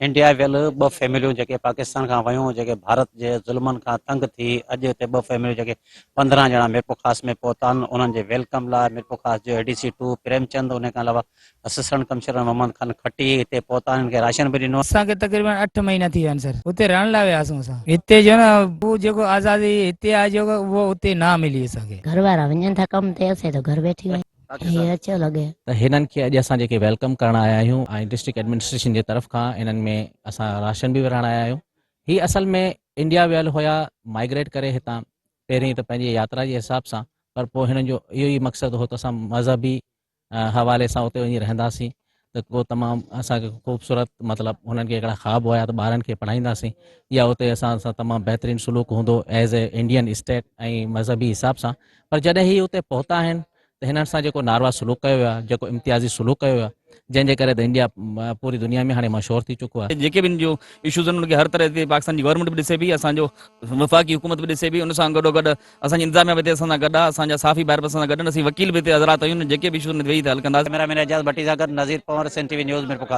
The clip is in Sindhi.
انڊيا ويل ٻه فيمليون جيڪي پاڪستان کان ويون جيڪي ڀارت جي ظلمن کان تنگ ٿي اڄ اتي ٻه فيمليون جيڪي 15 ڄڻا ميرپورخاص ۾ پهتا آهن انهن جي welcome لاء ميرپورخاص جو اي ڊي سي ٽو پريم چند ان کان علاوه اسسٽنٽ ڪمشنر محمد خان کٽي هتي پهتا آهن انهن کي راشن به ڏنو. اسان کي تقريبن اٺ مهينا ٿي ويا آهن سر اتي رهڻ لاء وياسون اسان هتي جو نه هو جيڪو آزادي هتي آهي جيڪو اهو اتي نه ملي اسان کي. گهر وارا وڃن ٿا ڪم تي اسين ته گهر ويٺي آهيون. هي اچيو لڳي. ته هنن کي اڄ اسان جيڪي welcome ڪرڻ آيا آهيون ۽ ڊسٽرڪٽ ايڊمنسٽريشن جي طرف کان انهن ۾ اسان راشن به ورهائڻ آيا آهيون هي اصل ۾ انڊيا ويل هيا مائگريٽ ڪري هتان پهرين ته پنهنجي ياترا جي حساب سان پر پوء هنن جو اهو ئي مقصد هو ته اسان مذهبي حوالي سان اتي وڃي رهنداسين ته ڪو تمام اسان کي خوبصورت مطلب هنن کي هڪڙا خواب هيا ته ٻارن کي پڙهائينداسين يا اتي اسان سان تمام بهترين سلوڪ هوندو ايز اي انڊين اسٽيٽ ۽ مذهبي حساب سان پر جڏهن هي اتي پهتا آهن ته هنن سان جيڪو ناروا سلوڪ ڪيو ويو آهي جيڪو امتيازي سلوڪ ڪيو ويو آهي جنهن جي ڪري ته انڊيا پوري دنيا ۾ هاڻي مشهور ٿي چڪو آهي. جيڪي به ان جو اشوز آهن ان کي هر طرح تي پاڪستان جي گورنمينٽ به ڏسي پئي اسان جو وفاقي حڪومت به ڏسي پئي ان سان گڏو گڏ اسان جي انتظاميا به هتي اسان سان گڏ آهي اسان جا صحافي ڀائر به اسان سان گڏ آهن اسين وڪيل به هتي حضرات آهيون جيڪي به اشوز آهن ويهي ته حل ڪنداسين. ڪئميرا مين اعجاز ڀٽي سان گڏ Nazir Panhwar, Sindh T V news, Mirpurkhas.